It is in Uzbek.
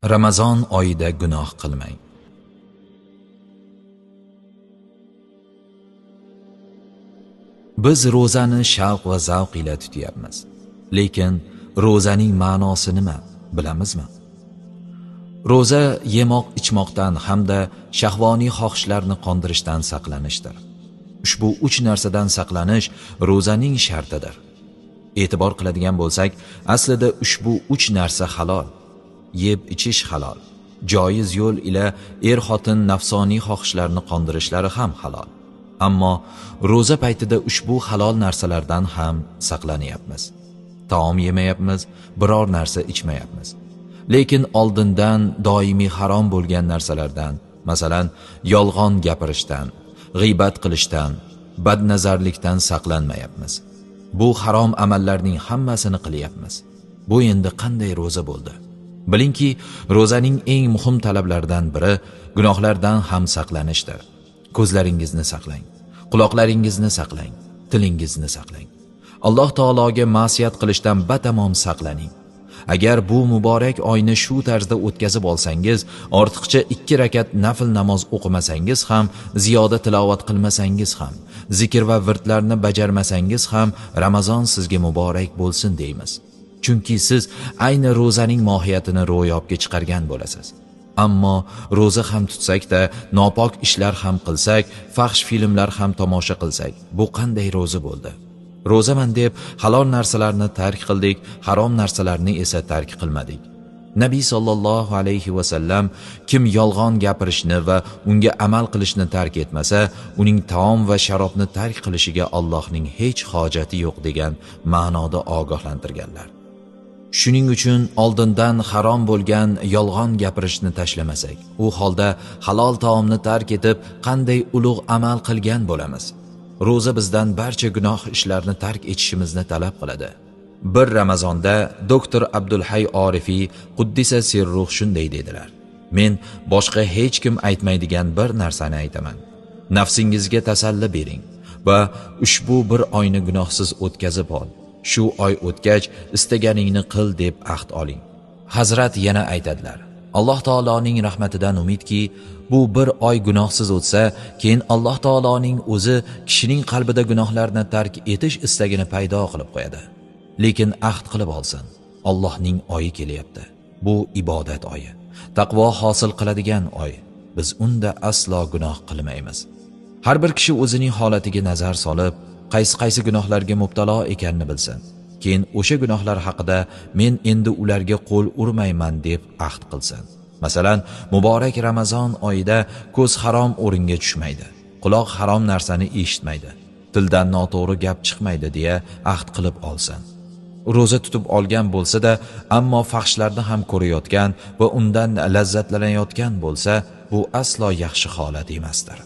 Ramazon oyida gunoh qilmang. Biz ro'zani shavq va zavq ila tutyapmiz. Lekin ro'zaning ma'nosi nima, bilamizmi? Ro'za yemoq ichmoqdan hamda shahvoniy xohishlarni qondirishdan saqlanishdir. Ushbu uch narsadan saqlanish ro'zaning shartidir. E'tibor qiladigan bo'lsak, aslida ushbu uch narsa halol. Yeb ichish halol. Joiz yo'l ila er-xotin nafsoniy xohishlarni qondirishlari ham halol. Ammo ro'za paytida ushbu halol narsalardan ham saqlanyapmiz. Taom yemayapmiz, biror narsa ichmayapmiz. Lekin oldindan doimiy harom bo'lgan narsalardan, masalan, yolg'on gapirishdan, g'iybat qilishdan, badnazarlikdan saqlanmayapmiz. Bu harom amallarning hammasini qilyapmiz. Bu endi qanday ro'za bo'ldi? Bilingki, ro'zaning eng muhim talablaridan biri gunohlardan ham saqlanishdir. Ko'zlaringizni saqlang, quloqlaringizni saqlang, tilingizni saqlang. Alloh taologa ma'siyat qilishdan batamom saqlaning. Agar bu muborak oyni shu tarzda o'tkazib olsangiz, ortiqcha 2 rakat nafl namoz o'qimasangiz ham, ziyoda tilovat qilmasangiz ham, zikr va virdlarni bajarmasangiz ham, Ramazon sizga muborak bo'lsin deymiz. Chunki siz ayni ro'zaning mohiyatini ro'yobga chiqargan bo'lasiz. Ammo ro'za ham tutsak-da, nopok ishlar ham qilsak, fahsh filmlar ham tomosha qilsak, bu qanday ro'za bo'ldi? Ro'zaman deb halol narsalarni tark qildik, harom narsalarni esa tark qilmadik. Nabiy sallallohu alayhi va sallam kim yolg'on gapirishni va unga amal qilishni tark etmasa, uning taom va sharobni tark qilishiga Allohning hech hojati yo'q degan ma'noda ogohlantirganlar. Shuning uchun oldindan harom bo'lgan yolg'on gapirishni tashlamasak, u holda halol taomni tark etib qanday ulug' amal qilgan bo'lamiz? Ro'za bizdan barcha gunoh ishlarni tark etishimizni talab qiladi. Bir Ramazonda doktor Abdulhay Orifiy Quddisa sirruh shunday dedilar: Men boshqa hech kim aytmaydigan bir narsani aytaman. Nafsingizga tasalli bering va ushbu bir oyni gunohsiz o'tkazib ol. Shu oy o'tgach istaganingni qil deb ahd oling. Hazrat yana aytadilar: Alloh taoloning rahmatidan umidki, bu bir oy gunohsiz o'tsa, keyin Alloh taoloning o'zi kishining qalbida gunohlarni tark etish istagini paydo qilib qo'yadi. Lekin ahd qilib olsin, Allohning oyi kelyapti. Bu ibodat oyi, taqvo hosil qiladigan oy. Biz unda aslo gunoh qilmaymiz. Har bir kishi o'zining holatiga nazar solib, qaysi-qaysi gunohlarga mubtalo ekanini bilsin. Keyin o'sha gunohlar haqida men endi ularga qo'l urmayman deb ahd qilsin. Masalan, muborak Ramazon oyida ko'z harom o'ringa tushmaydi, quloq harom narsani eshitmaydi, tildan noto'g'ri gap chiqmaydi deya ahd qilib olsin. Ro'za tutib olgan bo'lsa-da, ammo fahshlarni ham ko'rayotgan va undan lazzatlanayotgan bo'lsa, bu aslo yaxshi holat emasdir.